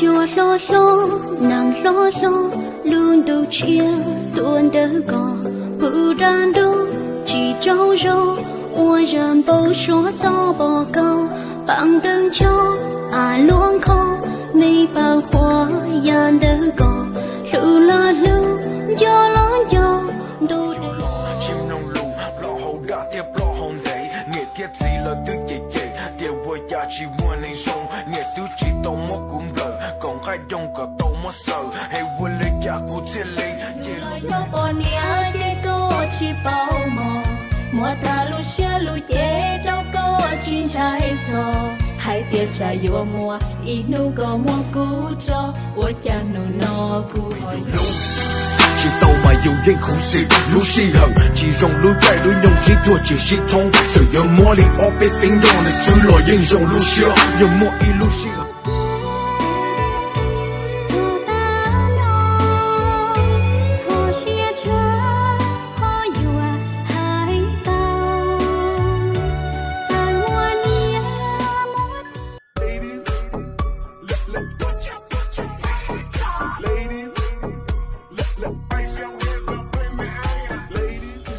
Cua hlob hlob, neeg hlob hlob, lub ntuj tshiab tuaj ntawm ko, pw dab ntub tsis tsaug zog, ua zaj npau suav toj pom koj, pam tawg ncho, a luaj nkho, me pawg huab ya ntawm ko, hlub los hlub, nco los nco, ntuj dej. Tsis mloog lus, ploj hauv daj thiab ploj hauv ntev, niam thiab txiv lawv twb cem cem, tias ua cas tsis muaj neeg zoo, niam twb tsis tau muab kuv nplawm, kom nqaij doog kom tau muab xaws, es ua li cas kuv thiaj li ces los nyob pom niam ces koj tsis paub mog, muab tag lub siab lub cev rau koj tsis ntshai txog, hais tias tsam yuav muaj ib hnub koj muab kuv tso, ua cas hnub no kuv ho yus hlub tsis tau mas yus yeej khuv xim, lub sij hawm tsis zoo, lub caij lub nyoog sib tuag tsis sib thoob, txawm yuav muab li ob peb feeb nyob nws xwb los yeej zoo lub siab, yog muaj ib lub sij hawm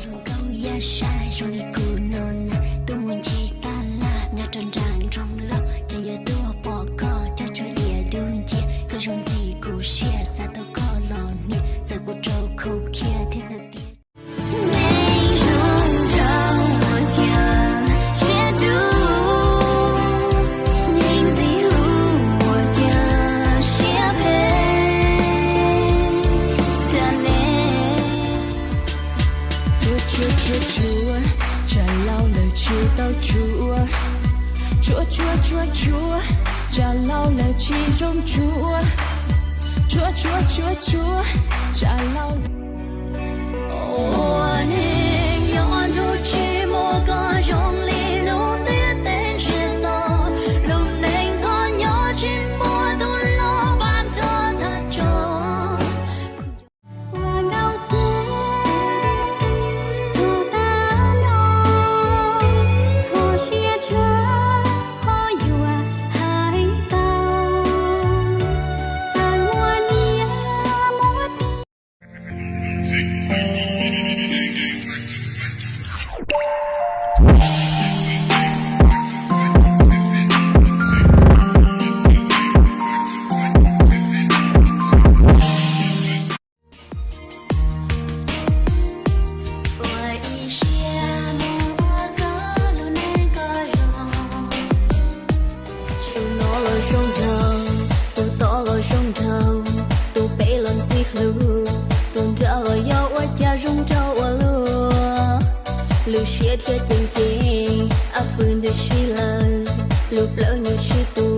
Zoo nkauj yaj saib zoo li kuv no na, tuaj mus ncig taj laj nyob rau nram nroog loj, ces yog tuaj pom koj coj tshuaj diav dub nciab, koj zoo ntxim kuv siab, xav tau koj los hnia, txawm kuv rau khau khiab thiab lawm tiag. Neeg zoo nraug ua cas siab dub, neeg ntxim hlub ua cas siab phem, dab neeg. Tsuag tsuag tsuag tsuag, tsam laus lawm tsis tau tsuag. Tsuag tsuag tsuag tsuag, tsam laus lawm tsis zoo tsuag. Tsuag tsuag tsuag tsuag, tsam laus lawm. Ua neeg nyob ntuj tsis muaj koj zoo li lub ntiaj teb ntsiag to, lub neej koj nyob tsis muaj tus los pab txog thaj tsam. Ua ib siab mus ua koj lub neej koj zoo. Tus no los zoo nraug, tus tod los zoo nraug, tus pem los ntxim hlub, tus nrag los yog ua cas zoo nraug ua luaj. Lub siab thiab ceev ceev, ab fwj ntws si lawm, lub plawv nyuam tsis tu.